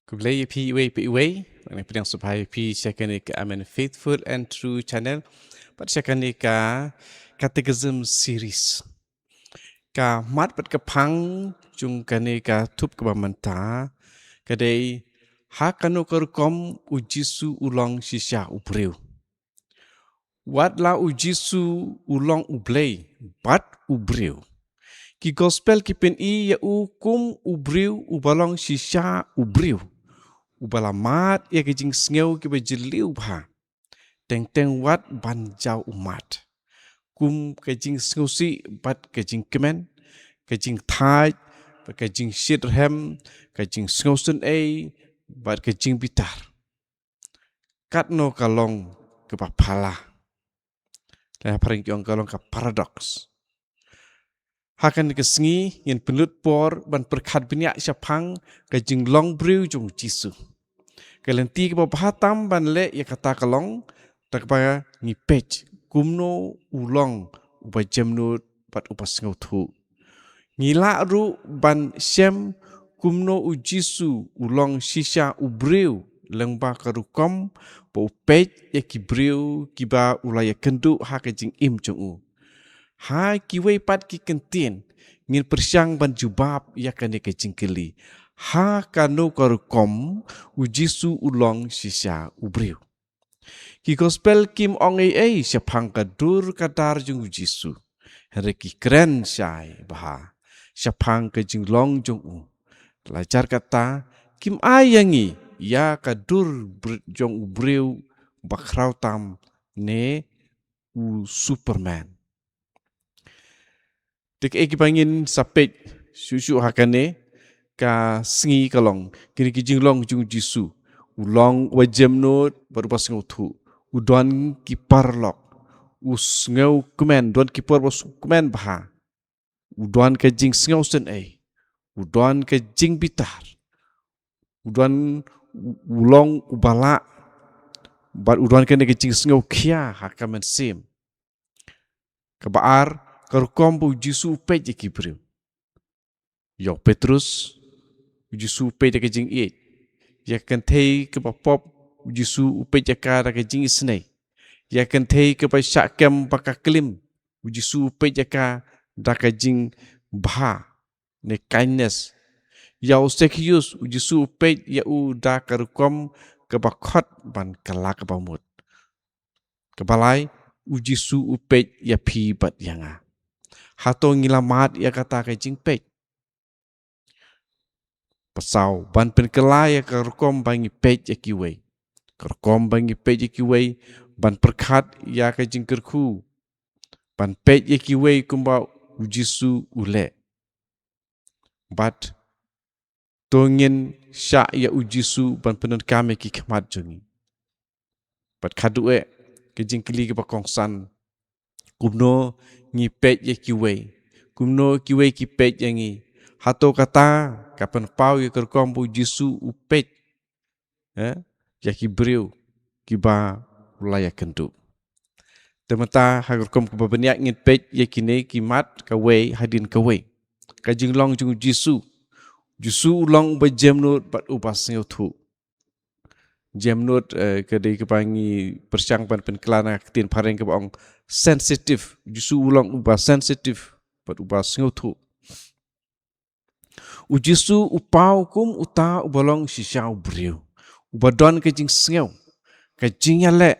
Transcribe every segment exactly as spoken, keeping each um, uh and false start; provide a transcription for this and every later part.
Khublei ïa phi iwei pa iwei. Nga pdiang sngewbha ïa phi sha kane ka Amen Faithful and True Channel bad sha kane ka Catechism Series. Ka mat bad ka phang jong kane ka thup kaba mynta ka dei: Ha kano ka rukom U Jisu u long shisha u briew? Wat la U Jisu u long U Blei bad u briew, ki Gospel ki pyni ïa u kum u briew uba long shisha u briew, uba la mad ïa ka jingsngew kiba jylliew bha, teng teng wat ban jaw ummat, kum ka jingsngewsih bad ka jingkmen, ka jingthait bad ka jingshit rhem, ka jingsngewsynei bad ka jingbitar. Katno ka long kaba phylla. Lada phareng ki ong ka long ka paradox. Ha kane ka sngi ngin pynlut por ban pyrkhat bniah shaphang ka jinglong briew jong U Jisu. Ka lynti kaba bha tam ban leh ïa kata ka long da kaba ngi peit kumno u long uba jemnud bad uba sngewthuh. Ngi lah ruh ban shem kumno U Jisu u long shisha u briew lyngba ka rukom ba u peit ïa ki briew kiba u la ïakynduh ha ka jingim jong u. Ha kiwei pat ki kyntien ngin pyrshang ban jubab ïa kane ka jingkylli: Ha kano ka rukom U Jisu u long shisha u briew? Ki Gospel kim ong ei ei shaphang ka dur ka dar jong U Jisu, hynrei ki kren shai bha shaphang ka jinglong jong u. La jar kata, kim ai ïa ngi ïa ka dur br- jong u briew ba khraw tam ne u Superman. Te kaei kaba ngin sa peit shuh shuh ha kane ka sngi ka long kine ki jinglong jong U Jisu. U long uba jemnud bad uba sngewthuh. U don ki paralok. U sngewkmen, don ki por ba u sngewkmen bha. U don ka jingsngewsynei. U don ka jingbitar. U don, u long uba lah bad u don kane ka jingsngewkhia ha ka mynsiem. Kaba ar, ka rukom ba U Jisu u peit ïa ki briew. Ïa u Petrus, U Jisu u peit da ka jingïeit. Ïa ka kynthei kaba pop, U Jisu u peit ïa ka da ka jingisynei. Ïa ka kynthei kaba shah kem ba ka klim, U Jisu u peit ïa ka da ka jingbha ne kindness. Ïa u Sakius, U Jisu u peit ïa u da ka rukom kaba khot ban kylla kaba mut. Kaba lai, U Jisu u peit ïa phi bad ïa nga. Hato ngi la mad ïa kata ka jingpeit? Ba saw, ban pynkylla ïa ka rukom ba ngi peit ïa kiwei. Ka rukom ba ngi peit ïa kiwei, ban pyrkhat ïa ka jingkyrkhu. Ban peit ïa kiwei kumba U Jisu u leh. Bad to ngin shah ïa U Jisu ban pyndonkam ïa ki khmat jong ngi. Bad khadduh eh ka jingkylli kaba kongsan: Kumno ngi peit ïa kiwei? Kumno kiwei ki peit ïa ngi? Hato kata ka pynpaw ïa ka rukom ba U Jisu u peit, eh, ïa ki briew kiba u la ïakynduh? Te mynta ha ka rukom kaba bniah ngin peit ïa kine ki mat kawei hadien kawei. Ka jinglong jong U Jisu. U Jisu u long uba jemnud bad uba sngewthuh. Jemnud, eh, ka dei kaba ngi pyrshang ban pynkylla na ka ktien phareng kaba ong sensitive. U Jisu u long uba sensitive bad uba sngewthuh. U Jisu u paw kum uta uba long shisha u briew, uba don ka jingsngew, ka jingïaleh,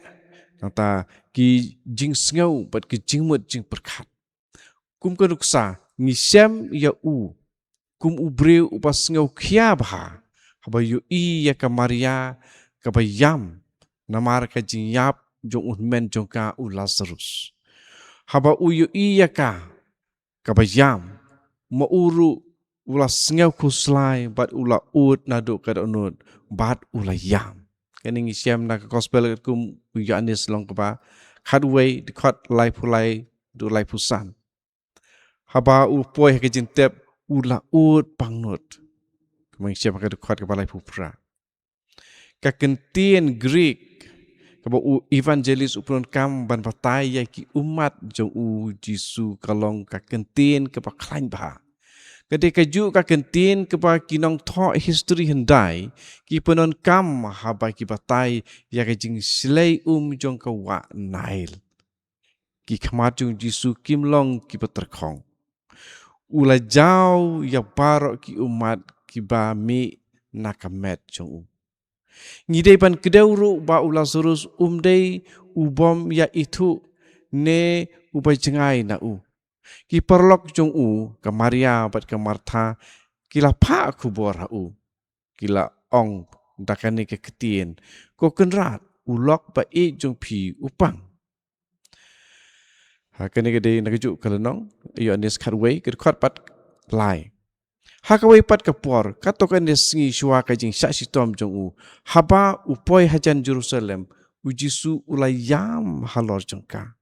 nangta ki jingsngew bad ki jingmut jingpyrkhat. Kum ka nuksa, ngi shem ïa u kum u briew uba sngewkhia bha haba ïohi ïa ka Maria kaba ïam namar ka jingïap jong u hynmen jong ka u Lasarus. Haba u ïohi ïa ka kaba ïam, ma u ruh u la sngewkhuslai bad u la ud naduh ka dohnud bad u la ïam. Kane ngi shem na ka Gospel katkum u Ïoannis lynnong kaba khatwei, dkhot laiphew lai haduh laiphew san. Haba u poi ha ka jingtep, u la ud pangnud. Kumba ngi shem ha ka dkhot kaba laiphew phra. Ka ktien Greek kaba u Evangelist u pyndonkam ban batai ïa ki ummat jong U Jisu ka long ka ktien kaba khlaiñ bha. Ka dei kajuh ka kyntien kaba ki nongthoh history hyndai ki pyndonkam haba ki batai ïa ka jingshlei um jong ka wah Nail. Ki khmat jong u Jisu kim long kiba tyrkhong. U la jaw ïa baroh ki ummat kiba mih na ka met jong u. Ngi dei ban kdew ruh ba u Lasarus um dei u bym ïa ithuh ne uba jngai na u. Ki paralok jong u, ka Maria bad ka Martha, ki la phah khubor ha u. Ki la ong da kane ka ktien, "Ko Kynrad, u lok ba ïeit jong phi u pang." Ha kane ka dei na kajuh ka lynnong Ïoannis khatwei, ka dkhot pat lai. Ha kawei pat ka por, katto katne sngi shuwa ka jingshah shitom jong u, haba u poi hajan Jerusalem, u Jisu u la ïam halor jong ka.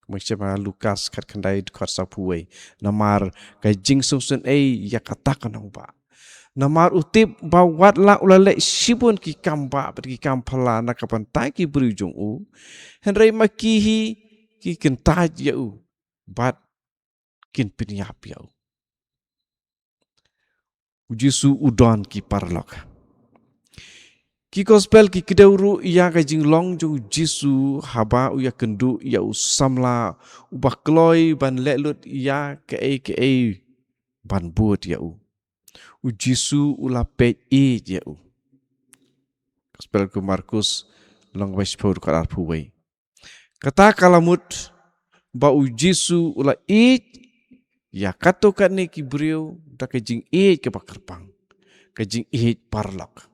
Kumba shem ha Lukas khatkhyndai dkhot sawphew wei. Namar ka jingsngewsynei ïa kata ka nongbah. Namar u tip ba wat la u la leh shibun ki kam bah bad ki kam phylla na ka bynta ki briew jong u, hynrei ma ki hi ki kyntait ïa u bad kin pynïap ïa u. U Jisu u don ki paralok. Ki gospel ki kdew ruh ïa ka jinglong jong u Jisu haba u ïakynduh ïa u samla uba kloi ban leh lut ïa kaei kaei ban bud ïa u. U Jisu u la peit ïeit ïa u. Gospel u Markus lynnong ba shiphew dkhot arphew wei. Kata ka la mut ba u Jisu u la ïeit ïa katto katne ki briew da ka jingïeit kaba kyrpang, ka jingïeit paralok.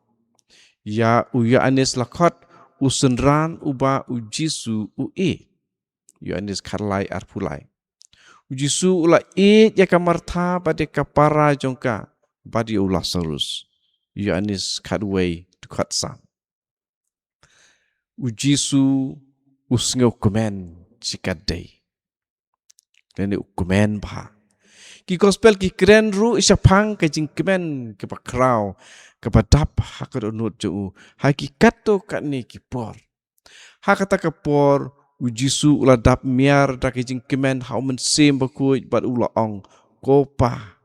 Ïa u Ïoannis la khot u synran uba u Jisu u ïeit. Ïoannis khatlai arphew lai. U Jisu u la ïeit ïa ka Martha bad ïa ka para jong ka bad ïa u Lasarus. Ïoannis khatwei dkhot san. U Jisu u sngewkmen shikatdei. Lane u kmen bha. Ki gospel ki kren ruh shaphang ka jingkmen kaba khraw, kaba dap ha ka dohnud jong u, ha ki katto katne ki por. Ha kata ka por, u Jisu u la dap miar da ka jingkmen ha u Mynsiem Bakhuid bad u la ong, "Ko Pa,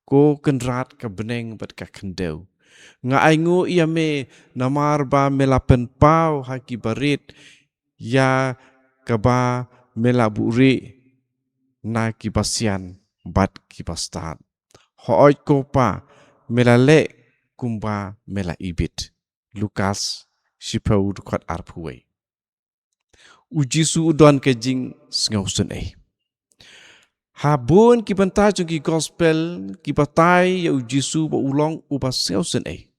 ko Kynrad ka bneng bad ka khyndew, nga ainguh ïa me namar ba me la pynpaw ha ki barit ïa kaba me la buhrieh na ki basian bad ki bastad. Hooid ko Pa, me la leh kumba me la ibit." Lukas shiphew dkhot arphew wei. U Jisu u don ka jingsngewsynei. Ha bun ki bynta jong ki gospel, ki batai ïa u Jisu ba u long uba sngewsynei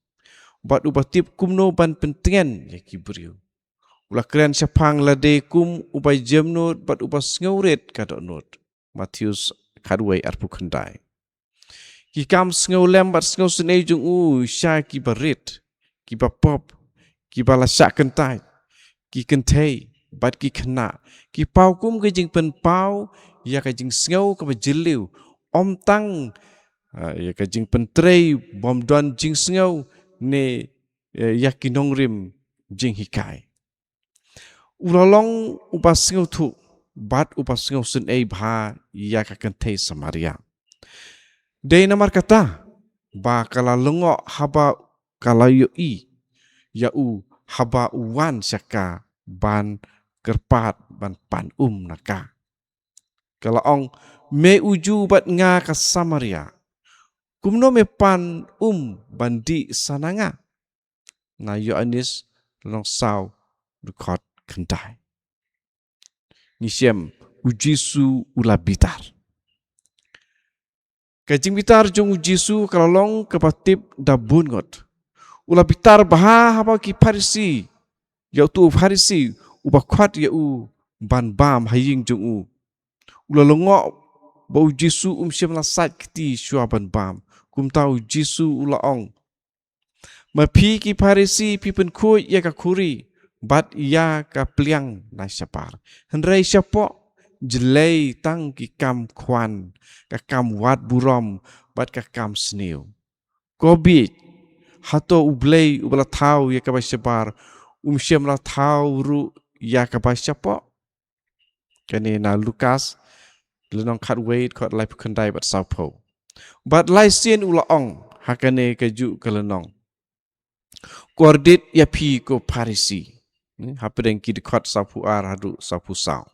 bad uba tip kumno ban pyntngen ïa ki briew. U la kren shaphang lade kum uba jemnud bad uba sngewrit ka dohnud. Mathaios khatwei arphew khyndai. Ki kam sngewlem bad sngewsynei jong u sha ki barit, ki bapop, ki ba la shah kyntait, ki kynthei bad ki khynnah, ki paw kum ka jingpynpaw ïa ka jingsngew kaba jylliew, ym tang, eh, ïa ka jingpyntrei bym don jingsngew ne, eh, ïa ki nongrim jinghikai. U la long uba sngewthuh bad uba sngewsynei bha ïa ka kynthei Samaria. Dei namar kata ba ka la lyngngoh haba ka la ïohi ïa u haba u wan sha ka ban kyrpad ban pan um na ka. Ka la ong, "Me u Jiw bad nga ka Samaria, kumno me pan um ban dih sa na nga?" Na Ïoannis lynnong saw dkhot khyndai. Ngi shem u Jisu u la bitar. Ka jingbitar jong u Jisu ka la long kaba tip da bun ngut. U la bitar bha haba ki Pharisi, ïa uto u Pharisi uba khot ïa u ban bam ha ïing jong u. U la lyngngoh ba u Jisu um shym la sait kti shuwa ban bam. Kumta u Jisu u la ong, "Ma phi ki Pharisi phi pynkhuid ïa ka khuri bad ïa ka pliang na shabar, hynrei shapoh jlei tang ki kam khwan, ka kam wad burom bad ka kam sniew. Ko bieit, hato U Blei uba la thaw ïa kaba shabar um shym la thaw ruh ïa kaba shapoh?" Kane na Lukas lynnong khatwei dkhot laiphew khyndai bad sawphew. Bad lai sien u la ong ha kane kajuh ka lynnong, kordit ïa phi ko Pharisi. Hmm, hapdeng ki dkhot sawphew ar haduh sawphew saw.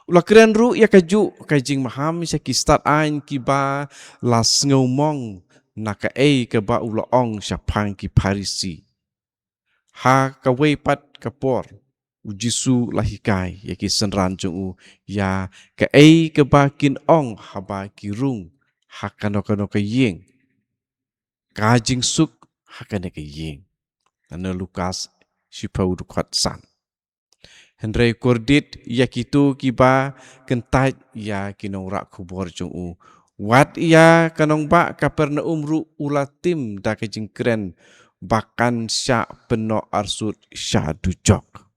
U la kren ruh ïa kajuh ka jingmaham sha ki stad aiñ kiba la sngewmong na kaei kaba u la ong shaphang ki Pharisi. Ha kawei pat ka por, u Jisu la hikai ïa ki synran jong u ïa kaei kaba kin ong haba ki rung ha kano kano ka ïing. Ka jingsuk ha kane ka ïing. Na Lukas shiphew dkhot san. Hynrei kordit ïa kito kiba kyntait ïa ki nongrah khubor jong u. Wat ïa ka nongbah Kapernaum ruh u la tim da ka jingkren ba kan shah pynnoh arsut shah dujok.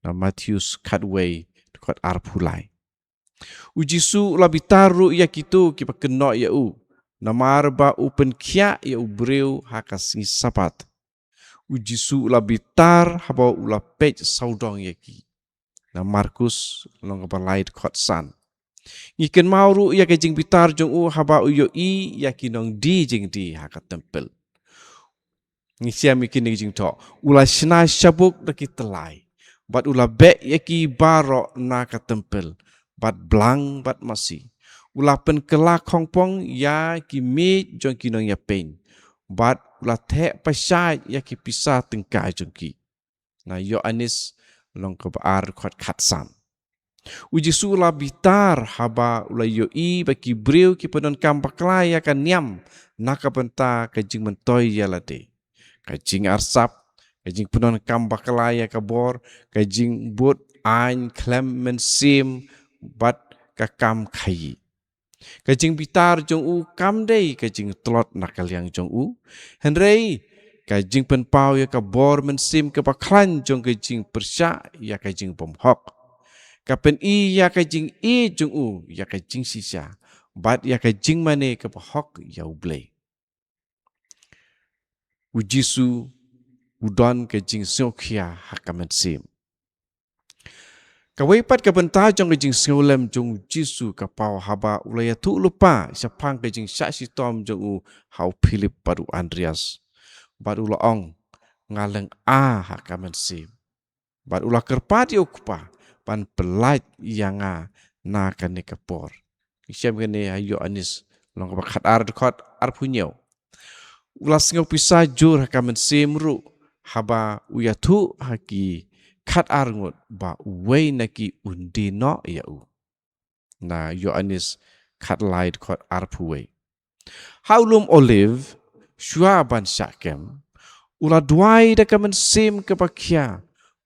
Na Mathaios khatwei dkhot arphew lai. U Jisu u la bitar ruh ïa kito kiba kynnoh ïa u, namar ba u pynkhiah ïa u briew ha ka sngi Sabbath. U Jisu u la bitar haba u la peit sawdong ïa ki. Na Markus lynnong kaba lai dkhot san. Ngi kynmaw ruh ïa ka jingbitar jong u haba u ïohi ïa ki nongdie jingdie ha ka templ. Ngi shem ïa kine ki jingthoh. U la shna shabuk da ki tyllai. Bad u la beh ïa ki baroh na ka templ. Bad blang bad masi. U la pynkylla khongpong ïa ki miej jong ki nongïapeiñ. Bad u la theh pashai ïa ki pisa tyngka jong ki. Na Ïoannis lynnong kaba ar dkhot khatsan. U Jisu u la bitar haba u la ïohi ba ki briew ki pyndonkam bakla ïa ka niam na ka bynta ka jingmyntoi ïa lade. Ka jingarsap, ka jingpyndonkam bakla ïa ka bor, ka jingbud aiñ khlem mynsiem bad ka kam khaïi. Ka jingbitar jong u kam dei ka jingtlot na ka liang jong u. Hynrei ka jingpynpaw ïa ka bor mynsiem kaba khlaiñ jong ka jingpyrshah ïa ka jingbymhok. Ka pyni ïa ka jingïeit jong u ïa ka jingshisha bad ïa ka jingmane kaba hok ïa U Blei. U Jisu u don ka jingsngewkhia ha ka mynsiem. Kawei pat ka bynta jong ka jingsngewlem jong u Jisu ka paw haba u la ïathuh lypa shaphang ka jingshah shitom jong u ha u Philip bad u Andreas. Bad u la ong, nga lynga ha ka mynsiem. Bad u la kyrpad ïa u Kpa ban pyllait ïa nga na kane ka por. Ngi shem kane ha Ïoannis lynnong kaba khatar dkhot arphew hynñiew. U la sngew pisa jur ha ka mynsiem ruh haba u ïathuh ha ki khatar ngut ba uwei na ki un die noh ïa u. Na Ïoannis khatlai dkhot arphew wei. Ha u lum Oliv, shuwa ban shah kem, u la duwai da ka mynsiem kaba khia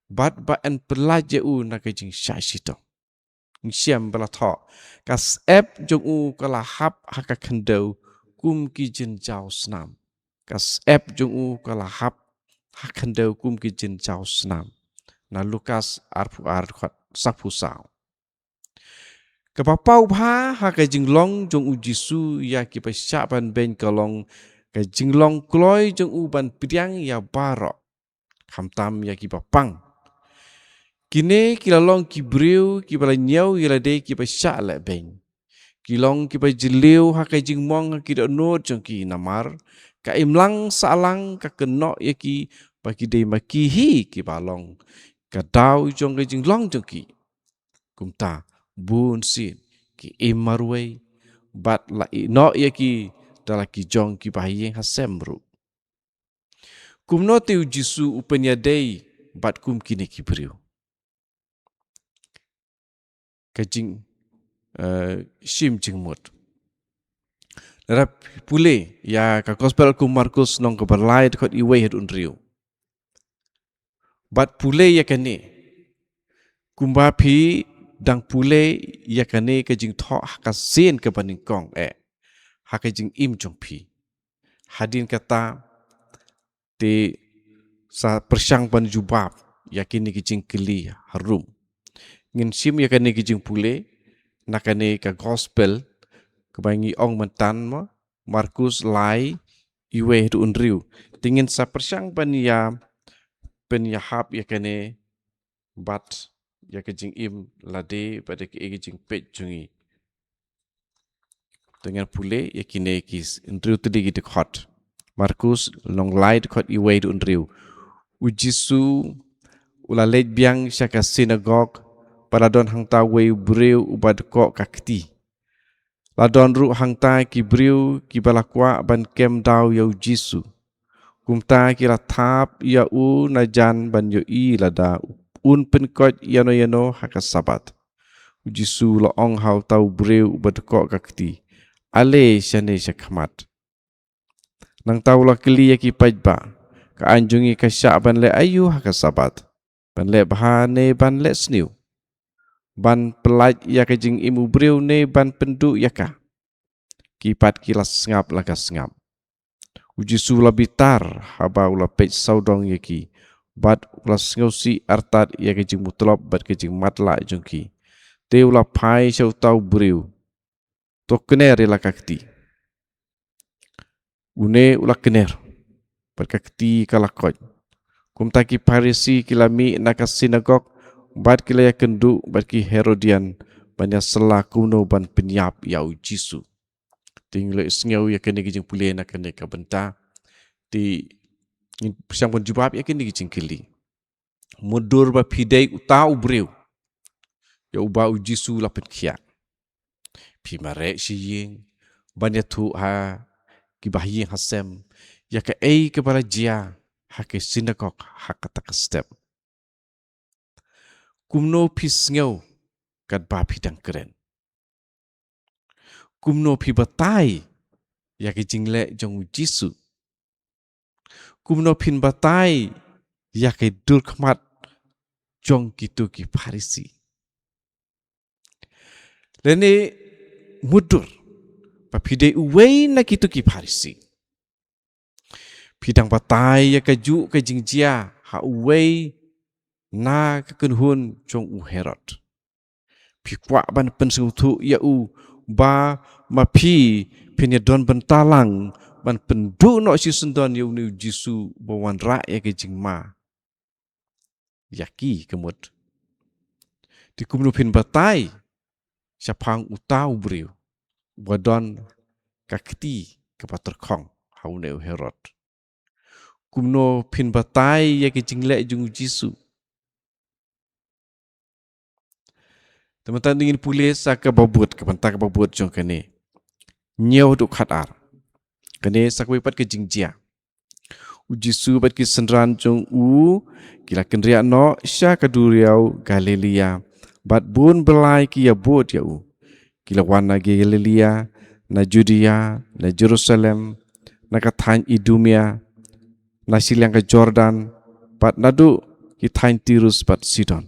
bad ba yn pyllait ïa u na ka jingshah shitom. Ngi shem ba la thoh, ka syep jong u ka la hap ha ka khyndew kum ki jynjaw snam. Ka syep jong u ka la hap ha khyndew kum ki jynjaw snam. Na Lukas arphew ar dkhot sawphew saw. Kaba paw bha ha ka jinglong jong u Jisu ïa kiba shah ban beiñ ka long ka jinglong kloi jong u ban pdiang ïa baroh, khamtam ïa kiba pang. Kine ki la long ki briew kiba la ñiew ïa lade kiba shah leh beiñ. Ki long kiba jylliew ha ka jingmong ha ki dohnud jong ki, namar ka imlang sahlang ka kynnoh ïa ki ba ki dei ma ki hi kiba long ka daw jong ka jinglong jong ki. Kumta, bun sien ki im marwei bad la ïehnoh ïa ki da la ki jong kiba ha ïing ha sem ruh. Kumno te u Jisu u pynïadei bad kum kine ki briew? Ka jing, eh, shim jingmut. Lada pule ïa ka Gospel kum Markus lynnong kaba lai dkhot iwei haduh hynriew. Bad pule ïa kane. Kumba phi dang pule ïa kane ka jingthoh ha ka sien kaba nyngkong eh. Ha ka jingim jong phi. Hadien kata te sa pyrshang ban jubab ïa kine ki jingkylli harum. Ngin shim ïa kane ki jingpule na kane ka Gospel kaba ngi ong mynta mo, Markus lai iwei haduh hynriew. Te ngin sa pyrshang ban ïa pynïahap ïa kane bad ïa ka jingim lade bad ïa ka jingpeit jong ngi. Te Te ngan pule ïa kine ki s-, hynriew tylli ki dkhot. Markus, lynnong lai, dkhot wei haduh hynriew. U Jisu u la leit biang sha ka sinagog, bad la don hangta uwei u briew uba dkoh ka kti. La don ruh hangta ki briew kiba la kwah ban kem daw ïa u Jisu. Kumta ki la thap ïa u najan ban ïohi lada un pynkoit ïano ïano ha ka Sabbath. U Jisu u la ong ha uta u briew uba dkoh ka kti, "Ale shane shakhmat." Nangta u la kylli ïa ki paidbah, "Ka aiñ jong ngi ka shah ban leh aïu ha ka Sabbath? Ban leh bha ne ban leh sniew? Ban pyllait ïa ka jingim u briew ne ban pynduh ïa ka?" Ki pat ki la sngap la ka sngap. U Jisu u la bitar haba u la peit sawdong ïa ki, bad u la sngewsih artat ïa ka jingmutlop bad ka jingmatlah jong ki. Te u la phai sha uta u briew, "To kner ïa la ka kti." Une u la kner, bad ka kti ka la koit. Kumta ki Pharisi ki la mih na ka sinagog, bad ki la ïakynduh bad ki Herodian ban ïasylla kumno ban pynïap ïa u Jisu. Te ngi la sngew ïa kane ka jingpule na kane ka bynta. Te ngin pyrshang ban jubab ïa kane ka jingkylli. Mutdur ba phi dei uta u briew ïa uba u Jisu u la pynkhiah, phi mareh sha ïing ban ïathuh ha ki bahaïing hasem ïa kaei kaba la jia ha ka sinagog ha kata ka step. Kumno phi sngew katba phi dang kren? Kumno phi batai ïa ka jingleh jong u Jisu? Kumno phin batai ïa ka durkhmat jong kito ki Pharisi? Lane mutdur ba phi dei uwei na kito ki Pharisi, phi dang batai ïa kajuh ka jingjia ha uwei na ka kynhun jong u Herod. Phi kwah ban pynsngewthuh ïa u ba ma phi phin ïadon bynta lang ban pynduh noh shisyndon ïa une u Jisu ba wanrah ïa ka jingma ïa ki ka mut. Te kumno phin batai shaphang uta u briew ba don ka kti kaba tyrkhong ha une u Herod? Kumno phin batai ïa ka jingleh jong u Jisu? Te mynta ngin pule sa kaba bud, ka bynta kaba bud jong kane. Hynñiew haduh khatar. Kane sa kawei pat ka jingjia. U Jisu bad ki synran jong u ki la kynriah noh sha ka duriaw Galilea, bad bun blai ki ïabud ïa u. Ki la wan na Galilea, na Judea, na Jerusalem, na ka thaiñ Idumea, na shiliang ka Jordan, bad naduh ki thaiñ Tirus bad Sidon.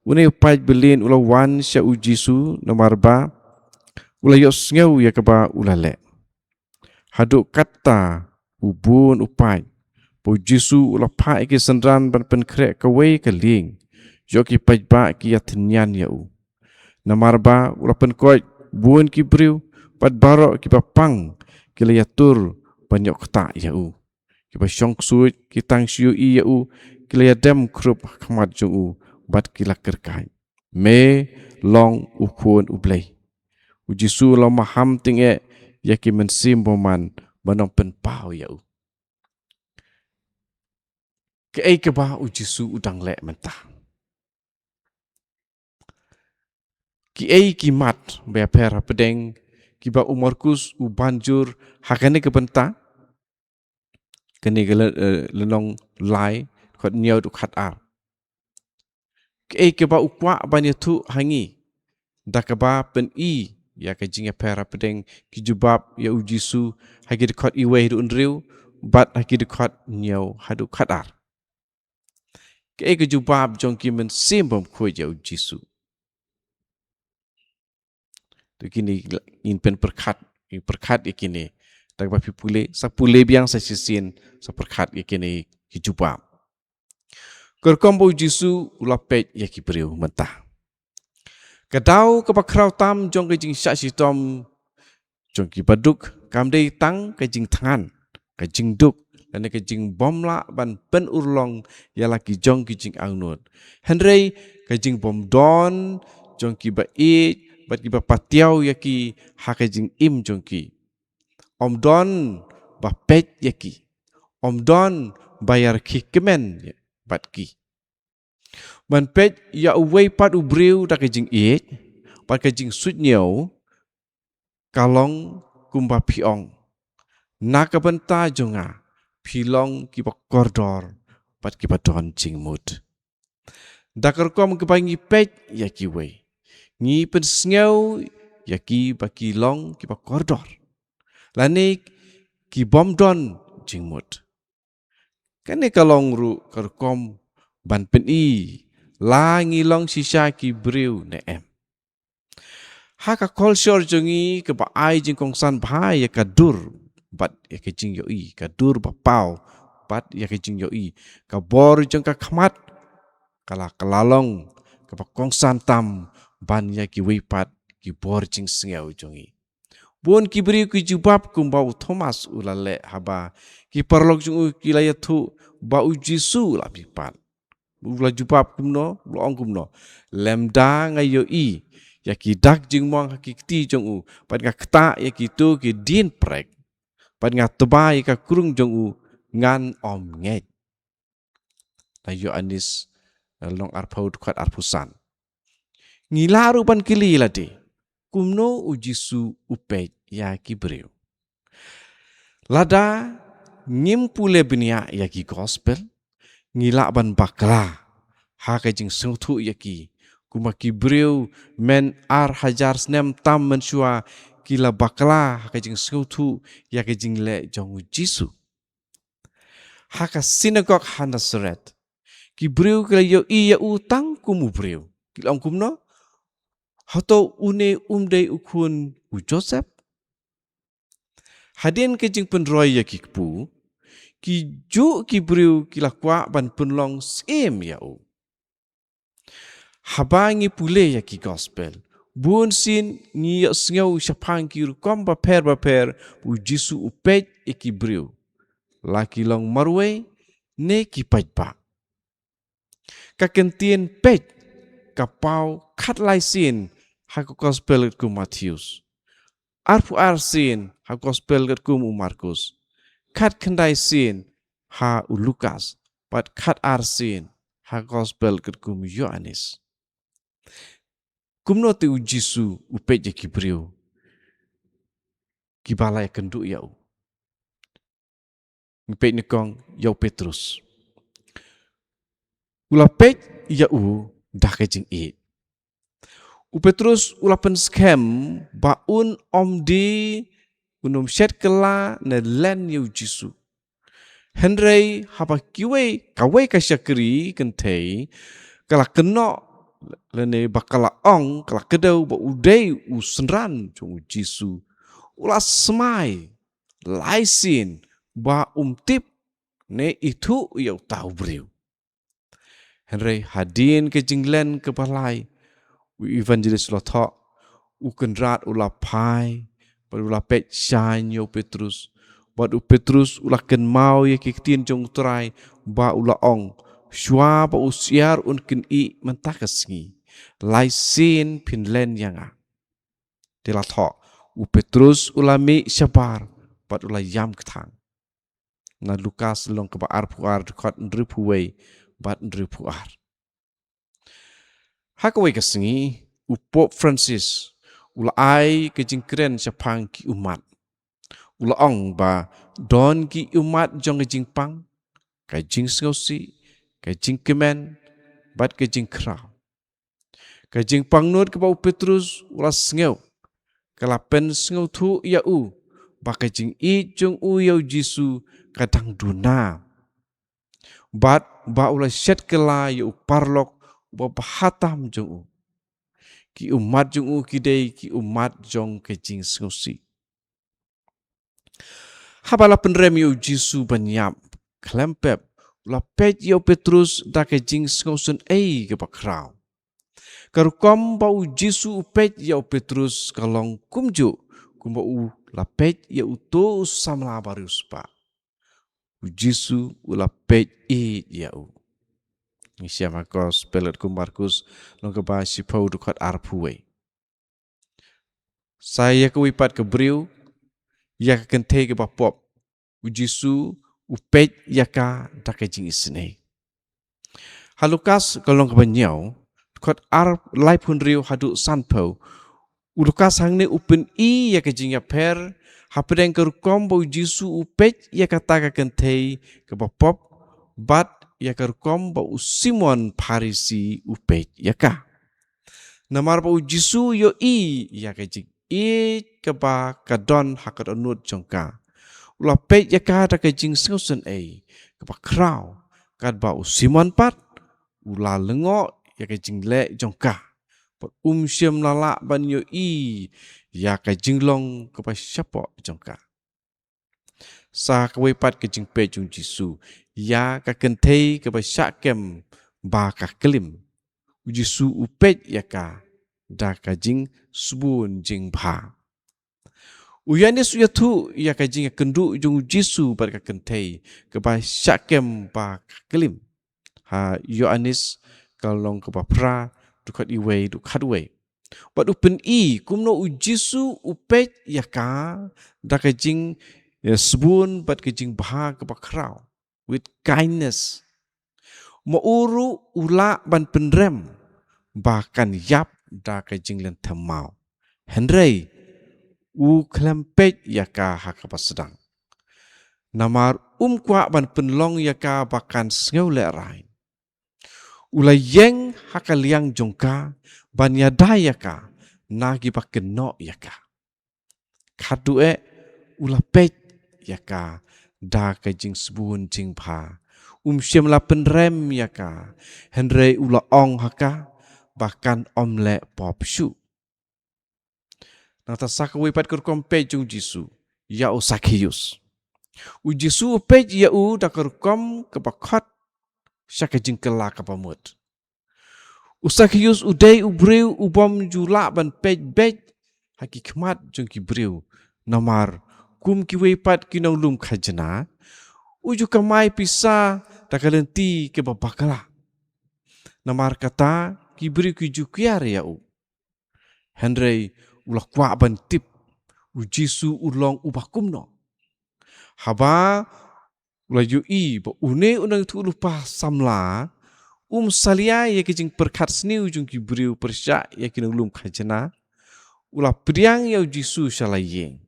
Une u paid byllien u la wan sha u Jisu namar ba u la ïohsngew ïa kaba u la leh. Haduh katta u bun u paid, ba u Jisu u la phah ïa ki synran ban pynkhreh kawei ka lieng, ïoh ki paidbah ki ïathynñian ïa u. Namar ba u la pynkoit bun ki briew, bad baroh kiba pang ki la ïatur ban ïoh ktah ïa u. Kiba shong ksuid ki tang shu ïohi ïa u, ki la ïadem khrup ha khmat jong u, bad ki la kyrkhu, "Me long u Khun u Blei." U Jisu u la maham tyngeh ïa ki mynsiem bymman ban ym pynpaw ïa u. Kaei kaba u Jisu u dang leh mynta? Kiei ki mat ba ïapher hapdeng kiba u Markus u ban jur ha kane ka bynta? Kane ka le-, eh, lynnong lai, dkhot hynñiew haduh khatar. Kaei kaba u kwah ban ïathuh ha ngi da kaba pyni ïa ka jingïapher hapdeng ki jubab ïa u Jisu ha ki dkhot wei haduh hynriew bad ha ki dkhot hynñiew haduh khatar? Kaei ka jubab jong ki mynsiem bymkhuid ïa u Jisu? To kine ngin pynpyrkhat, ngin pyrkhat ïa kine. Da kaba phi pule, sa pule biang sa shisien, sa pyrkhat ïa kine ki jubab. Ka rukom ba u Jisu u la peit ïa ki briew mynta. Ka daw kaba khraw tam jong ka jingshah shitom jong ki baduk kam dei tang ka jingthngan, ka jingduk, lane ka jingbymlah ban pynurlong ïa la ki jong ki jingangnud. Hynrei ka jingbymdon jong ki ba ïeit bad kiba patiaw ïa ki ha ka jingim jong ki. Ym don ba peit ïa ki. Ym don ba ïarkhie kmen bad ki. Ban peit ïa uwei pat u briew da ka jingïeit bad ka jingsuidñiew, ka long kumba phi ong, na ka bynta jong nga phi long kiba kordor bad kiba don jingmut. Da ka rukom kaba ngi peit ïa kiwei, ngi pynsngew ïa ki ba ki long kiba kordor lane ki bym don jingmut. Kane ka long ruh ka rukom ban pyni la ngi long shisha ki briew ne em. Ha ka culture jong ngi kaba ai jingkongsan bha ïa ka dur bad ïa ka jingïohi, ka dur ba paw bad ïa ka jingïohi, ka bor jong ka khmat ka la, ka la long kaba kongsan tam ban ïa kiwei pat ki bor jingsngew jong ngi. Bun ki briew ki jubab kumba u Thomas u la leh haba ki paralok jong u ki la ïathuh ba u Jisu u la mihpat. U la jubab kumno, u la ong kumno: Lymda nga ïohi ïa ki dak jingmong ha ki kti jong u, bad nga ktah ïa kito ki dienprek, bad nga tba ïa ka krung jong u, ngan ym ngeit. Na Ïoannis, eh, lynnong arphew dkhot arphew san. Ngi lah ruh ban kylli lade, kumno u Jisu u peit ïa ki briew? Lada ngim pule bniah ïa ki gospel, ngi lah ban bakla ha ka jingsngewthuh ïa ki, kumba ki briew myn ar hajar snem tam mynshuwa ki la bakla ha ka jingsngewthuh ïa ka jingleh jong u Jisu. Ha ka synagog ha Nazareth, ki briew ki la ïohi ïa u tang kum u briew. Ki la ong kumno? Hato une um dei u khun u Joseph? Hadien ka jingpynroi ïa ki kpu, kijuh ki briew ki la kwah ban pynlong syiem ïa u. Haba ngi pule ïa ki gospel, bun sien ngi ïohsngew shaphang ki rukom bapher bapher ba u Jisu u peit ïa ki briew, la ki long marwei ne ki paidbah. Ka kyntien peit ka paw khatlai sien ha ka gospel katkum u Mathaios, arphew ar sien ha gospel katkum u Markos, khatkhyndai sien ha u Lukas, bad khatar sien ha gospel katkum u Ïoannis. Kumno te u Jisu u peit ïa ki briew kiba la ïakynduh ïa u? Ngi peit nyngkong ïa u Petrus. U la peit ïa u da ka jingïeit. U Petrus u la pynskhem ba un ym die, un ym shet kylla ne len ïa u Jisu. Hynrei haba kiwei, kawei ka shakri kynthei ka la kynnoh lane ba ka la ong, ka la kdew ba u dei u synran jong u Jisu, u la smai lai sien ba um tip ne ithuh ïa uta u briew. Hynrei hadien ka jinglen kaba lai, u evangelist u la thoh, u Kynrad u la phai bad u la peit shaiñ ïa u Petrus. Bad u Petrus u la kynmaw ïa ki ktien jong u Trai ba u la ong, shuwa ba u syiar un kynnoh mynta ka sngi, lai sien phin len ïa nga. Te la thoh, u Petrus u la mih shabar bad u la ïam kthang. Na Lukas lynnong kaba arphew ar, dkhot hynriewphew wei bad hynriewphew ar. Ha kawei ka sngi, u Pope Francis u la ai ka jingkren shaphang ki ummat. U la ong ba don ki ummat jong ka jingpang, ka jingsngewsih, ka jingkmen, bad ka jingkhraw. Ka jingpangnud kaba u Petrus u la sngew ka la pynsngewthuh ïa u ba ka jingïeit jong u ïa u Jisu ka dang duna, bad ba u la shet kylla ïa u paralok uba bha tam jong u. Ki ummat jong u ki dei ki ummat jong ka jingsngewsih. Haba la pynrem ïa u Jisu ban ïap, khlem pep u la peit ïa u Petrus da ka jingsngewsynei kaba khraw. Ka rukom ba u Jisu u peit ïa u Petrus ka long kumjuh kumba u la peit ïa uto u samla bariewspah. U Jisu u la peit ïeit ïa u. Ngi shem ha ka Gospel katkum u Markus, lynnong kaba shiphew, dkhot arphew wei. Sa ïa kawei pat ka briew, ïa ka kynthei kaba pop, u Jisu u peit ïa ka da ka jingisynei. Ha Lukas ka lynnong kaba hynñiew, dkhot ar, laiphew hynriew haduh sanphew, u Lukas hangne u pyni ïa ka jingïapher hapdeng ka rukom ba u Jisu u peit ïa kata ka kynthei kaba pop, bad ïa ka rukom ba u Simon Pharisi u peit ïa ka. Namar ba u Jisu u ïohi ïa ka jingïeit kaba ka don ha ka dohnud jong ka, u la peit ïa ka da ka jingsngewsynei kaba khraw, katba u Simon pat u la lyngngoh ïa ka jingleh jong ka, bad um shym la lah ban ïohi ïa ka jinglong kaba shapoh jong ka. Sa kawei pat ka jingpeit jong u Jisu ïa ka kynthei kaba shah kem ba ka klim, u Jisu u peit ïa ka da ka jingsbun jingbha. U Ïoannis u ïathuh ïa ka jingïakynduh jong u Jisu bad ka kynthei kaba shah kem ba ka klim ha Ïoannis ka lynnong kaba phra, dkhot wei haduh khatwei. Bad u pyni kumno u Jisu u peit ïa ka da ka jing, eh, sbun bad ka jingbha kaba khraw, with kindness. Ma u ruh u lah ban pynrem ba kan ïap da ka jinglynthem maw, hynrei u khlem peit ïa ka ha kaba sdang. Namar um kwah ban pynlong ïa ka ba kan sngew lehraiñ. U la ïeng ha ka liang jong ka ban ïada ïa ka na kiba kynnoh ïa ka. Khatduh eh u la peit ïa ka da ka jingsbun jingbha. Um shym la pynrem ïa ka, hynrei u la ong ha ka ba kan ym leh pop shuh. Nangta sa kawei pat ka rukom peit jong u Jisu ïa u Sakhius. U Jisu u peit ïa u da ka rukom kaba khot sha ka jingkylla kaba mut. U Sakhius u dei u briew u bym ju lah ban peit beit ha ki khmat jong ki briew, namar kum kiwei pat ki nonglum khajna, u ju kamai pisa da ka lynti kaba bakla. Namar kata ki briew ki ju kiar ïa u. Hynrei u la kwah ban tip u Jisu u long uba kumno. Haba u la ïohi ba une u nongïathuhlypa samla um salia ïa ka jingpyrkhat sniew jong ki briew pyrshah ïa ki nonglum khajna, u la pdiang ïa u Jisu sha la ïing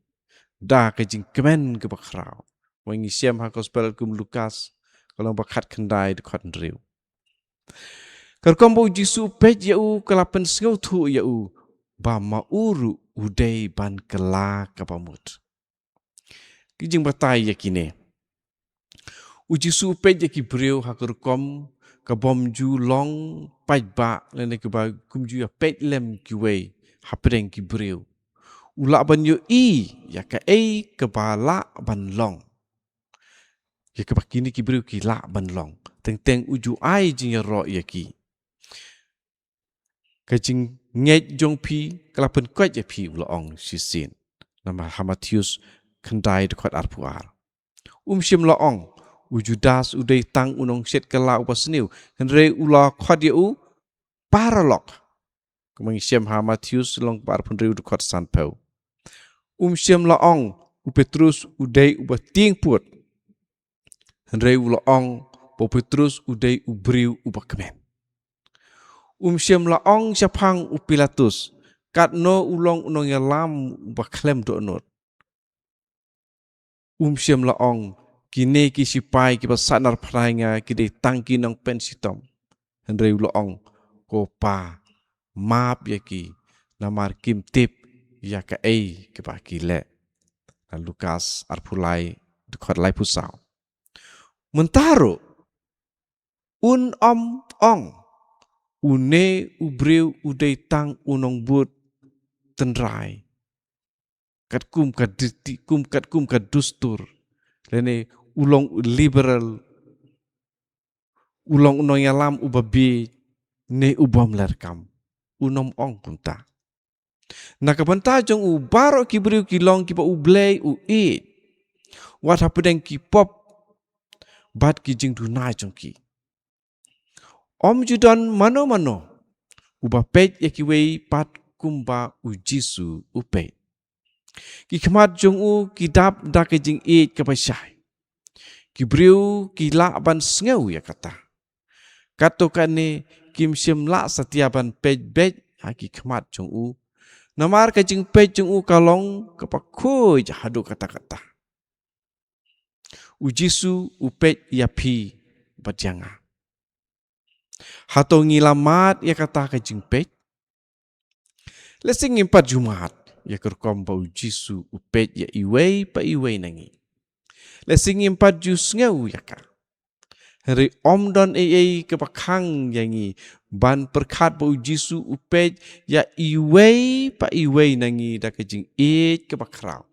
da ka jingkmen kaba khraw. Ba ngi shem ha Gospel kum Lukas ka lynnong ba khatkhyndai, dkhot hynriew. Ka rukom ba u Jisu u peit ïa u ka la pynsngewthuh ïa u ba ma u ruh u dei ban kylla kaba mut. Ki jingbatai ïa kine. U Jisu u peit ïa ki briew ha ka rukom ka bym ju long paidbah lane kaba kum ju ïa peit lem kiwei hapdeng ki briew. U lah ban ïohi ïa kaei kaba lah ban long ïa kaba kine ki briew ki lah ban long. Teng teng u ju ai jingïaroh ïa ki. Ka jingngeit jong phi ka la pynkoit ïa phi, u la ong shisien. Namar ha Mathaios khyndai, dkhot arphew ar. Um shym la ong u Judas u dei tang u nongshet kylla uba sniew, hynrei u la khot ïa u paralok. Kumba ngi shem ha Mathaios lynnong ba arphew hynriew, dkhot sanphew. Um shym la ong u Petrus u dei uba tieng put, hynrei u la ong ba u Petrus u dei u briew uba kmen. Um shym la ong shaphang u Pilatus katno u long u nongïalam uba khlem dohnud. Um shym la ong kine ki sipai kiba sahnarphna ïa nga ki dei tang ki nongpynshitom, hynrei u la ong, ko Pa, map ïa ki, namar kim tip ïa kaei kaba ki leh. Na Lukas arphew lai, dkhot laiphew saw. Mynta ruh un ym ong une u briew u dei tang u nongbud tynrai, katkum ka diti, kum katkum ka dustur, lane u long u liberal, u long u nongïalam uba bieit, ne u bym leh kam. Un ym ong kumta. Na ka bynta jong u baroh ki briew ki long kiba U Blei u ïeit, wat hapdeng ki pop bad ki jingduna jong ki. Ym ju don mano mano uba peit ïa kiwei pat kumba u Jisu u peit. Ki khmat jong u ki dap da ka jingïeit kaba shai. Ki briew ki lah ban sngew ïa kata. Kato kane kim shym lah satia ban peit beit ha ki khmat jong u. Namar ka jingpeit jong u ka long kaba khuid haduh katta katta. U Jisu u peit ïa phi bad ïa nga. Hato ngi la mad ïa kata ka jingpeit? Lehse ngim pat ju mad ïa ka rukom ba u Jisu u peit ïa iwei pa iwei na ngi. Lehse ngim pat ju sngew ïa ka. Hynrei ym don ei ei kaba khang ïa ngi ban pyrkhat ba u Jisu u peit ïa iwei pa iwei na ngi da ka jingïeit kaba khraw.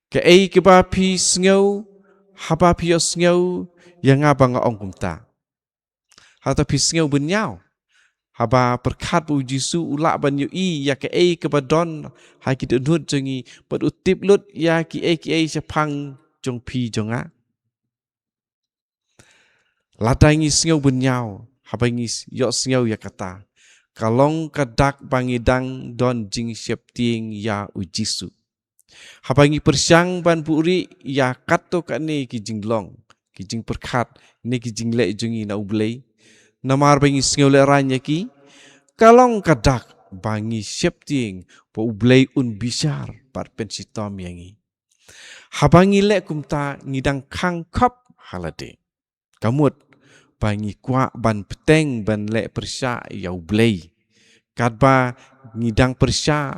Kaei kaba phi sngew, haba phi ïohsngew ïa nga ba nga ong kumta? Hato phi sngew bynñiaw haba pyrkhat ba u Jisu u lah ban ïohi ïa kaei kaba don ha ki dohnud jong ngi, bad u tip lut ïa kiei kiei shaphang jong phi jong nga? Lada ngi sngew bynñiaw haba ngi ïohsngew ïa kata, ka long ka dak ba ngi dang don jingsheptieng ïa u Jisu. Haba ngi pyrshang ban buhrieh ïa kato kane ki jinglong, ki jingpyrkhat ne ki jingleh jong ngi na u Blei, namar ba ngi sngew lehraiñ ïa ki, ka long ka dak ba ngi sheptieng ba u Blei un bishar bad pynshitom ïa ngi. Haba ngi leh kumta ngi dang khang khop ha lade. Ka mut ba ngi kwah ban bteng ban leh pyrshah ïa u Blei. Katba ngi dang pyrshah,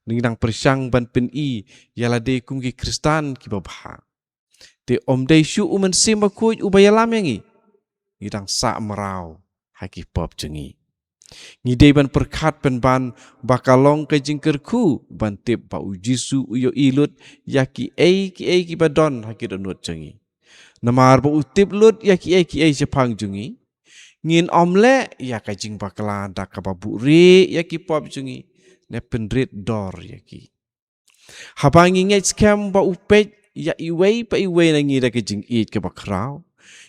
ngi dang pyrshang ban pyni ïa lade kum ki Khristan kiba bha. Te ym dei shuh u Mynsiem Bakhuid uba ïalam ïa ngi. Ngi dang sah mraw ha ki pop jong ngi. Ngi dei ban pyrkhat pynban ba ka long ka jingkyrkhu ban tip ba u Jisu u ïohi lut ïa kiei kiei kiba don ha ki dohnud jong ngi. Namar ba u tip lut ïa kiei kiei shaphang jong ngi, ngin ym leh ïa ka jingbakla da kaba buhrieh ïa ki pop jong ngi ne pynrit dor ïa ki. Haba ngi ngeit skhem ba u peit ïa iwei pa iwei na ngi da ka jingïeit kaba khraw,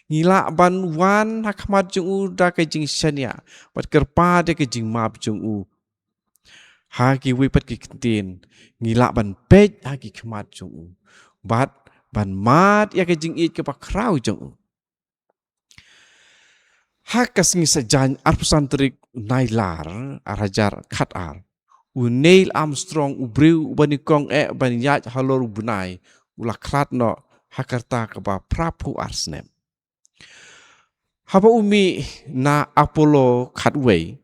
ngi lah ban wan ha khmat jong u da ka jingshaniah bad kyrpad ïa ka jingmap jong u. Ha kiwei pat ki ktien, ngi lah ban peit ha ki khmat jong u bad ban mad ïa ka jingïeit kaba khraw jong u. Ha ka sngi Saitjaiñ arphew san tarik Nailar arhajar khatar, u Neil Armstrong, u briew uba nyngkong eh ban ïaid halor u bnai, u la khlad noh ha ka rta kaba phraphew ar snem. Haba u mih na Apollo khatwei,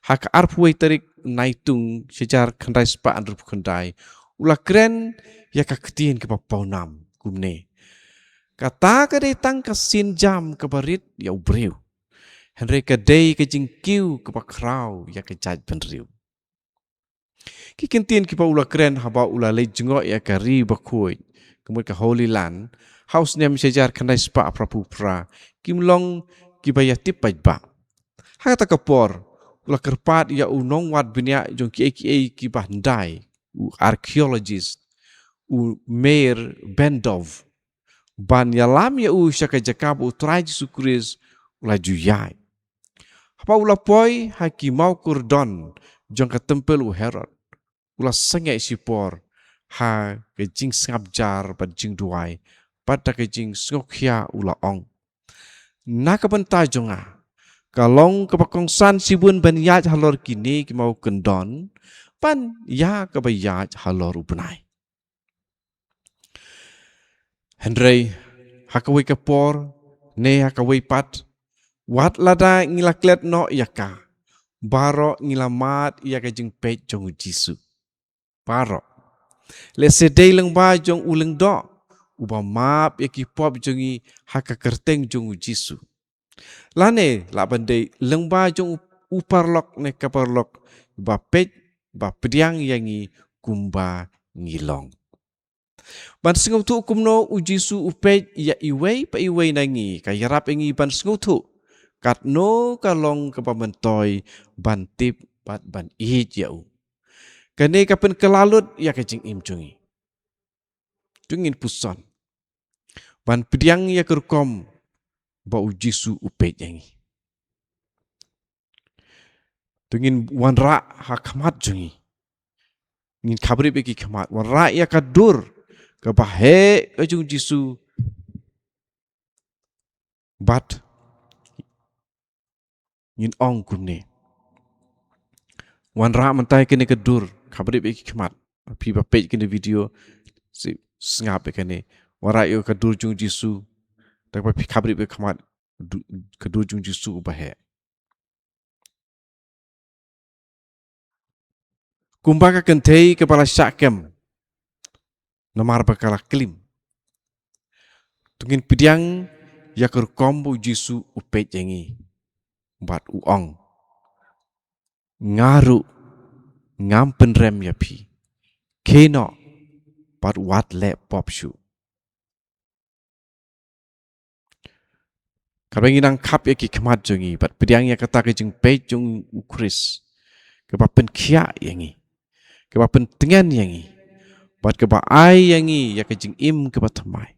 ha ka arphew wei tarik Naitung shajar khyndai spah hynriewphew khyndai, u la kren ïa ka ktien kaba pawnam kumne: Kata ka dei tang ka sienjam kaba rit ïa u briew, hynrei ka dei ka jingkiew kaba khraw ïa ka jaitbynriew. Ki kyntien kiba u la kren haba u la leit jngoh ïa ka ri bakhuid, ka mut ka Holy Land, ha u snem shajar khyndai spah phraphew phra, kim long kiba ïatip paidbah. Ha kata ka por, u la kyrpad ïa u nongwad bniah jong kiei kiei kiba hyndai, u archaeologist, u Meir Bendorf, ban ïalam ïa u sha ka jaka ba u Trai Jisu Khrist u la ju ïaid. Haba u la poi ha ki mawkordon jong ka templ u Herod, u la sangeh shipor ha ka jingsngap jar bad jingduwai, bad da ka jingsngewkhia u la ong: Na ka bynta jong nga, ka long kaba kongsan shibun ban ïaid halor kine ki mawkordon ban ïa kaba ïaid halor u bnai. Hynrei ha kawei ka por ne ha kawei pat, wat lada ngi la klet noh ïa ka, baroh ngi la mad ïa ka jingpeit jong u Jisu. Baroh. Lehse dei lyngba jong u Lyngdoh uba map ïa ki pop jong ngi ha ka kyrteng jong u Jisu. Lane lah ban dei lyngba jong u, u paralok ne ka paralok ba peit, ba pdiang ïa ngi kumba ngi long. Ban sngewthuh kumno u Jisu u peit ïa iwei pa iwei na ngi, ka ïarap ïa ngi ban sngewthuh katno ka long kaba myntoi ban tip bad ban ïeit ïa u. Kane ka pynkylla lut ïa ka jingim jong ngi. To ngin puson ban pdiang ïa ka rukom ba u Jisu u peit ïa ngi. To ngin wanrah ha khmat jong ngi. Ngin khabrip ïa ki khmat. Wanrah ïa ka dur kaba heh ka jong u Jisu. Bad ngin ong kumne. Wanrah mynta ïa kane ka dur, khabrip ïa ki khmat. Phi ba peit kane ka video, sngap ïa kane. Wanrah ïa ka dur jong u Jisu. Da kaba phi khabrip ïa ki khmat, ka dur jong u Jisu uba heh. Kumba ka kynthei kaba la shah kem namar ba ka la klim. To ngin pdiang ïa ka rukom ba u Jisu u peit ïa ngi bad u ong, nga ruh ngam pynrem ïa phi. Khie noh bad wat leh pop shuh. Kaba ngi nang khap ïa ki khmat jong ngi bad pdiang ïa kata ka jingpeit jong u Khrist, kaba pynkhiah ïa ngi, kaba pyntngen ïa ngi, bad kaba ai ïa ngi ïa ka jingim kaba thymmai.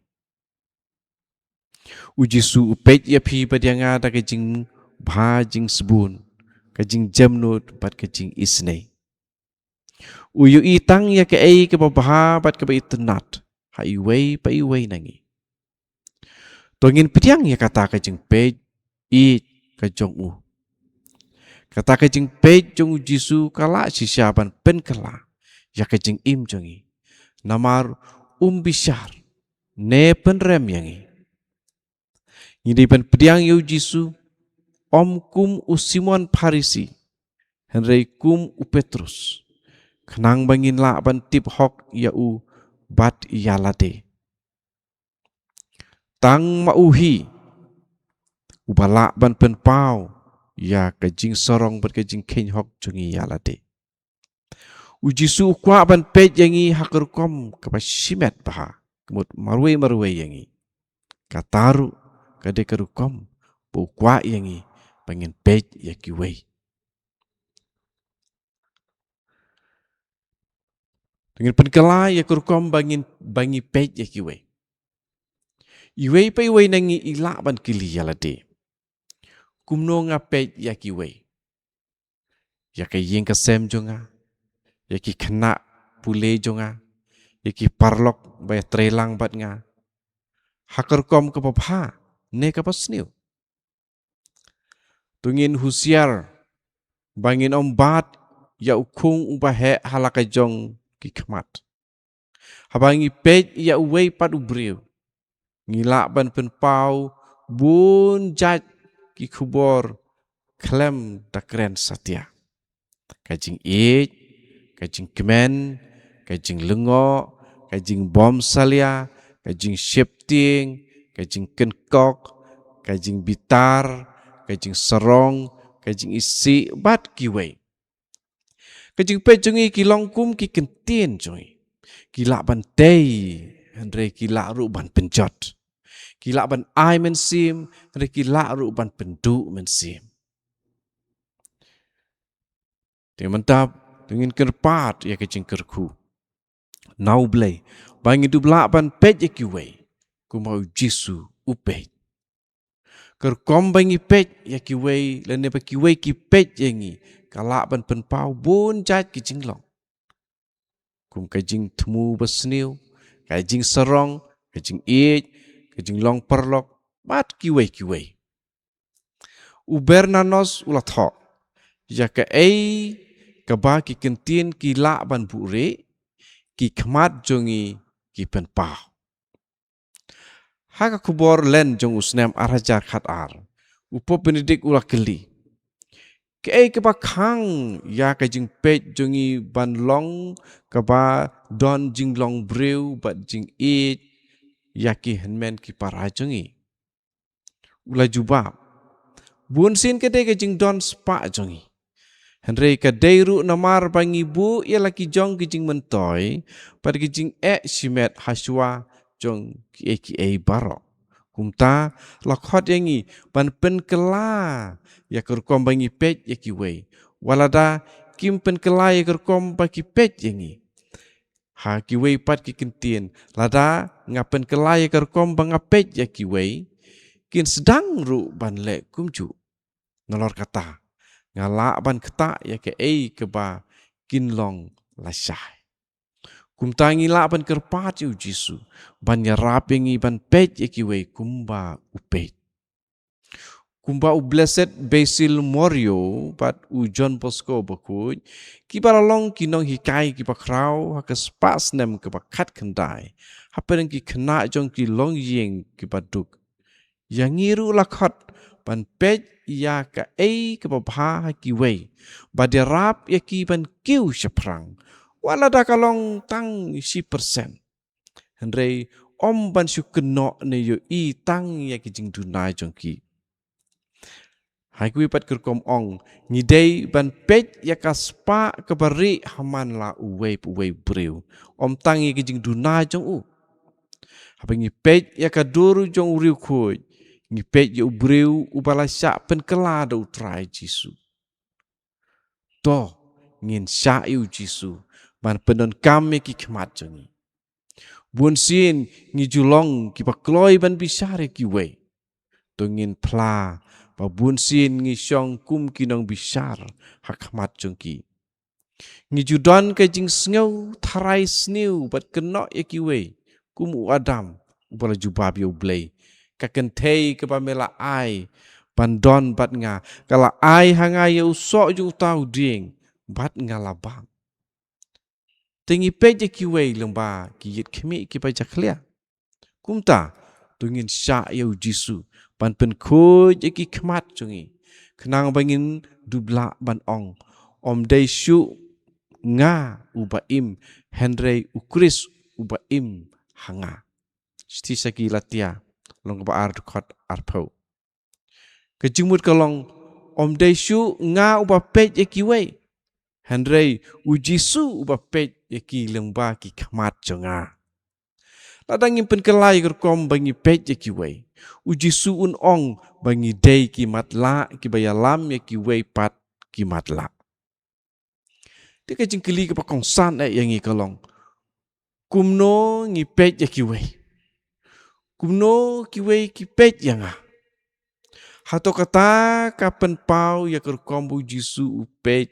U Jisu u peit ïa phi bad ïa nga da ka jingbha jingsbun, ka jingjemnud bad ka jingisynei. U ïohi tang ïa kaei kaba bha bad kaba itynnad ha iwei pa iwei na ngi. To ngin pdiang ïa kata ka jingpeit ïeit ka jong u. Kata ka jingpeit jong u Jisu ka lah shisha ban pynkylla ïa ka jingim jong ngi. Namar um bishar ne pynrem ïa ngi. Ngi dei ban pdiang ïa u Jisu, ym kum u Simon Pharisi, hynrei kum u Petrus. Khnang ba ngin lah ban tip hok ïa u bad ïa lade. Tang ma u hi uba lah ban pynpaw ïa ka jingsarong bad ka jingkheiñ hok jong ngi ïa lade. U Jisu u kwah ban peit ïa ngi ha ka rukom kaba shimet bha, ka mut marwei marwei ïa ngi. Kata ruh ka dei ka rukom ba u kwah ïa ngi ba ngin peit ïa kiwei. Ngin pynkylla ïa ka rukom ba ngin, ba ngi peit ïa kiwei. Iwei pa iwei na ngi i lah ban kylli ïa lade, kumno nga peit ïa kiwei? Ïa ka ïing ka sem jong nga, ïa ki khynnah pule jong nga, ïa ki paralok ba ïatrei lang bad nga, ha ka rukom kaba bha ne kaba sniew? To ngin husiar ba ngin ym bat ïa u khung uba heh ha la ka jong ki khmat. Haba ngi peit ïa uwei pat u briew, ngi lah ban pynpaw bun jait ki khubor khlem da kren satia. Ka jingïeit, ka jingkmen, ka jinglyngngoh, ka jingbymsalia, ka jingsheptieng, ka jingkynkok, ka jingbitar, ka jingsarong, ka jingisih bad kiwei. Ka jingpeit jong ngi ki long kum ki kyntien jong ngi. Ki lah ban tei, hynrei ki lah ruh ban pynjot. Ki lah ban ai mynsiem, hynrei ki lah ruh ban pynduh mynsiem. Te mynta, to ngin kyrpad ïa ka jingkyrkhu na U Blei ba ngin dup lah ban peit ïa kiwei kumba U Jisu u peit. Ka rukom ba ngi peit ïa kiwei lane ba kiwei ki peit ïa ngi, ka lah ban pynpaw bun jait ki jinglong, kum ka jingthmu ba sniew, ka jingsarong, ka jingïeit, ka jinglong paralok bad kiwei kiwei. U Bernanos u la thoh ïa kaei kaba ki kyntien ki lah ban buhrieh, ki khmat jong ngi ki pynpaw. Ha ka khubor Lent jong u snem ar hajar khatar, u Pope Benedict u la kylli, kaei kaba khang ïa ka jingpeit jong ngi ban long kaba don jinglong briew bad jingïeit ïa ki hynmen ki para jong ngi? U la jubab, bunsien ka dei ka jingdon spah jong ngi, hynrei ka dei ruh namar ba ngi buh ïa la ki jong ki jingmyntoi bad ki jingeh shimet ha shuwa jong kiei kiei baroh. Kumta la khot ïa ngi ban pynkylla ïa ka rukom ba ngi peit ïa kiwei, wat lada kim pynkylla ïa ka rukom ba ki peit ïa ngi. Ha kiwei pat ki kyntien, lada nga pynkylla ïa ka rukom ba nga peit ïa kiwei, kin sdang ruh ban leh kumjuh. Nalor kata, nga lah ban ktah ïa kaei kaba kin long lashai. Kumta ngi lah ban kyrpad ïa u Jisu ban ïarap ïa ngi ban peit ïa kiwei kumba u peit. Kumba u Blessed Basil Morio bad u John Bosco Bakhuid, kiba la long ki nonghikai kiba khraw ha ka spah snem kaba khatkhyndai hapdeng ki khynnah jong ki longïing kiba duk. Ïa ngi ruh la khot ban peit ïa kaei kaba bha ha kiwei, bad ïarap ïa ki ban kiew shaphrang, wat lada ka long tang shi persen. Hynrei ym ban shu kynnoh ne ïohi tang ïa ki jingduna jong ki. Ha kiwei pat ki rukom ong, ngi dei ban peit ïa ka spah kaba rieh ha man la uwei pa uwei u briew, ym tang ïa ki jingduna jong u. Haba ngi peit ïa ka dur jong u riewkhuid, ngi peit ïa u briew uba la shah pynkylla da u Trai Jisu. To, ngin shah ïa u Jisu ban pyndonkam ïa ki khmat jong ngi. Bunsien ngi ju long kiba kloi ban bishar ïa kiwei. To ngin phla ba bunsien ngi shong kum ki nongbishar ha khmat jong ki. Ngi ju don ka jingsngew tharai sniew bad kynnoh ïa kiwei, kum u Adam uba la jubab ïa u Blei: Ka kynthei kaba me la ai ban don bad nga, ka la ai ha nga ïa u soh jong uta u dieng, bad nga la bam. Te ngi peit ïa kiwei lyngba ki ïit khmih kiba jakhlia. Kumta, to ngin shah ïa u Jisu ban pynkhuid ïa ki khmat jong ngi, khnang ba ngin dup lah ban ong: Ym dei shuh nga uba im, hynrei u Khrist uba im ha nga. Shithi sha ki Galatia, lynnong kaba ar, dkhot arphew. Ka jingmut ka long: Ym dei shuh nga uba peit ïa kiwei, hynrei u Jisu uba peit ïa ki lyngba ki khmat jong nga. Lada ngim pynkylla ïa ka rukom ba ngi peit ïa kiwei, u Jisu un ong ba ngi dei ki matlah kiba ïalam ïa kiwei pat ki matlah. Te ka jingkylli kaba kongsan eh ïa ngi ka long: Kumno ngi peit ïa kiwei? Kumno kiwei ki peit ïa nga? Hato kata ka pynpaw ïa ka rukom ba u Jisu u peit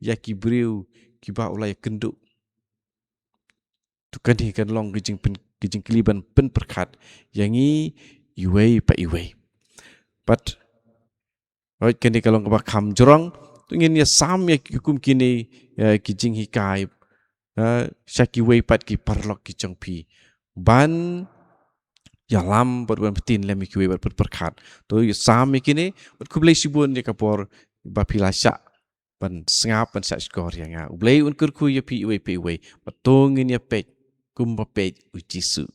ïa ki briew kiba u la ïakynduh? To kane kan long ka jingpyn-, ka jingkylli ban pynpyrkhat ïa ngi iwei pa iwei. Bad hooid, kane ka long kaba kham jrong. To ngin ïa sam ïa ki kum kine, ïa ki jinghikai, eh, sha kiwei pat ki paralok ki jong phi, ban ïalam bad ban btin lem ïa kiwei bad pynpyrkhat. To ïa sam ïa kine, bad khublei shibun ïa ka por ba phi la shah ban sngap, ban shah shkor ïa nga. U Blei un kyrkhu ïa phi iwei pa iwei. Bad to ngin ïa peit kumba peit u Jisu.